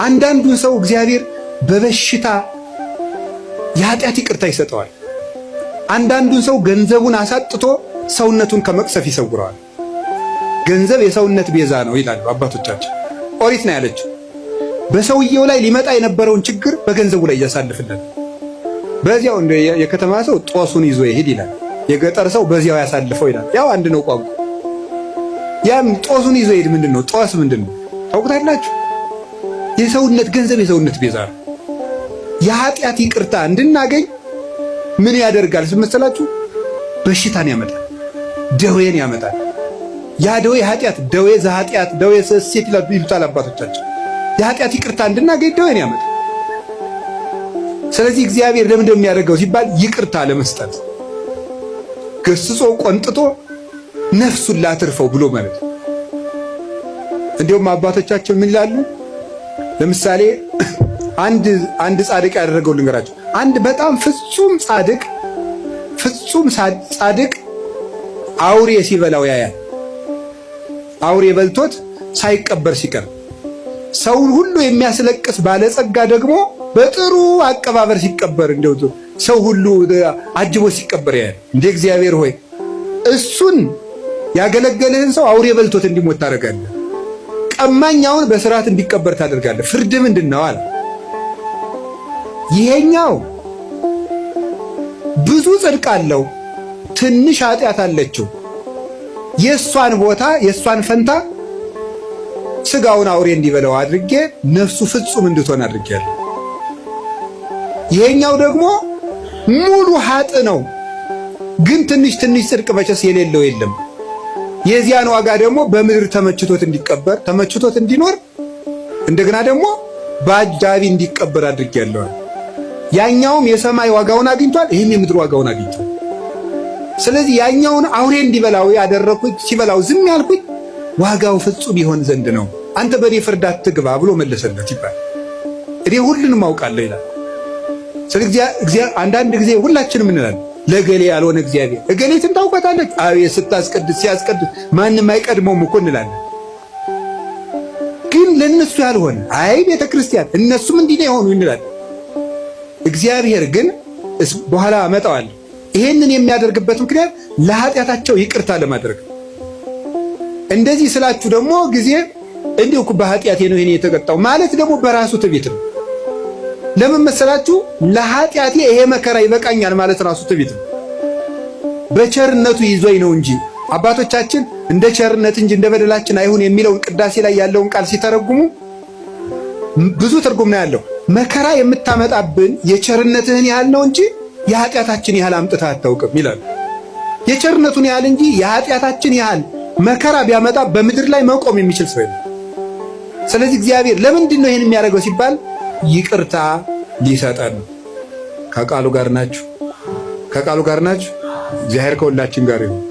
አንዳንዱን ሰው እግዚአብሔር በበሽታ የኃጢአት ይቅርታ ይሰጠዋል። አንዳንዱን ሰው ገንዘቡን አሳጥቶ ሰውነቱን ከመቅሰፍ ይሰውረዋል። ገንዘብ የሰውነት ቤዛ ነው ይላሉ አባቶቻችን። ኦሪት ነው ያለችው። በሰውየው ላይ ሊመጣ የነበረውን ችግር በገንዘቡ ላይ እያሳልፍለት። በዚያው እንደ የከተማ ሰው ጦሱን ይዞ ይሄድ ይላል። የገጠር ሰው በዚያው ያሳልፈው ይላል። ያው አንድ ነው ቋንቋ። ያም ጦሱን ይዞ ይሄድ ምንድን ነው? ጦስ ምንድን ነው ታውቁታላችሁ? የሰውነት ገንዘብ የሰውነት ቤዛ ነው። የኃጢአት ይቅርታ እንድናገኝ ምን ያደርጋል ስመሰላችሁ? በሽታን ያመጣል፣ ደዌን ያመጣል። ያ ደዌ ኃጢአት ደዌ ዘኃጢአት ደዌ ሴት ይሉታል አባቶቻችን። የኃጢአት ይቅርታ እንድናገኝ ደዌን ያመጣል። ስለዚህ እግዚአብሔር ለምን እንደሚያደርገው ሲባል ይቅርታ ለመስጠት ገስጾ ቆንጥጦ ነፍሱን ላትርፈው ብሎ ማለት ነው። እንዲሁም አባቶቻችን ምን ይላሉ? ለምሳሌ አንድ ጻድቅ ያደረገው ልንገራቸው። አንድ በጣም ፍጹም ጻድቅ ፍጹም ጻድቅ አውሬ ሲበላው ያያል። አውሬ በልቶት ሳይቀበር ሲቀር፣ ሰውን ሁሉ የሚያስለቅስ ባለጸጋ ደግሞ በጥሩ አቀባበር ሲቀበር፣ እንደው ሰው ሁሉ አጅቦ ሲቀበር ያያል። እንደ እግዚአብሔር ሆይ፣ እሱን ያገለገልህን ሰው አውሬ በልቶት እንዲሞት ታደርጋለህ። ቀማኛውን በስርዓት እንዲቀበር ታደርጋለህ። ፍርድ ምንድን ነው አለ። ይሄኛው ብዙ ጽድቅ አለው፣ ትንሽ ኃጢአት አለችው። የእሷን ቦታ የእሷን ፈንታ ስጋውን አውሬ እንዲበላው አድርጌ ነፍሱ ፍጹም እንድትሆን አድርጌያለሁ። ይሄኛው ደግሞ ሙሉ ሀጥ ነው፣ ግን ትንሽ ትንሽ ጽድቅ መቼስ የሌለው የለም። የዚያን ዋጋ ደግሞ በምድር ተመችቶት እንዲቀበር፣ ተመችቶት እንዲኖር፣ እንደገና ደግሞ በአጃቢ እንዲቀበር አድርጌያለሁ። ያኛውም የሰማይ ዋጋውን አግኝቷል፣ ይህም የምድር ዋጋውን አግኝቷል። ስለዚህ ያኛውን አውሬ እንዲበላው ያደረኩት፣ ሲበላው ዝም ያልኩት ዋጋው ፍጹም ይሆን ዘንድ ነው። አንተ በእኔ ፍርድ አትግባ ብሎ መለሰለት ይባል። እኔ ሁሉንም አውቃለሁ ይላል። ስለዚህ አንዳንድ ጊዜ ሁላችንም እንላለን፣ ለገሌ ያልሆነ እግዚአብሔር፣ እገሌትን ታውቃታለች፣ አቤት ስታስቀድስ፣ ሲያስቀድስ ማንም አይቀድመውም እኮ እንላለን። ግን ለእነሱ ያልሆነ፣ አይ ቤተ ክርስቲያን እነሱም እንዲህ ነው የሆኑ እንላለን። እግዚአብሔር ግን በኋላ አመጣዋለሁ። ይሄንን የሚያደርግበት ምክንያት ለኃጢአታቸው ይቅርታ ለማድረግ። እንደዚህ ስላችሁ ደግሞ ጊዜ እንዲሁ እኮ በኃጢአቴ ነው ይሄን የተቀጣው ማለት ደግሞ በራሱ ትዕቢት ነው። ለምን መሰላችሁ? ለኃጢአቴ ይሄ መከራ ይበቃኛል ማለት ራሱ ትዕቢት ነው። በቸርነቱ ይዞኝ ነው እንጂ፣ አባቶቻችን እንደ ቸርነት እንጂ እንደ በደላችን አይሁን የሚለውን ቅዳሴ ላይ ያለውን ቃል ሲተረጉሙ ብዙ ትርጉም ነው ያለው። መከራ የምታመጣብን የቸርነትህን ያህል ነው እንጂ የኃጢአታችን ያህል አምጥተህ አታውቅም ይላሉ። የቸርነቱን ያህል እንጂ የኃጢአታችን ያህል መከራ ቢያመጣ በምድር ላይ መቆም የሚችል ሰው የለም። ስለዚህ እግዚአብሔር ለምንድን ነው ይህን የሚያደርገው ሲባል ይቅርታ ሊሰጠን። ከቃሉ ጋር ናችሁ፣ ከቃሉ ጋር ናችሁ። እግዚአብሔር ከሁላችን ጋር ይሁን።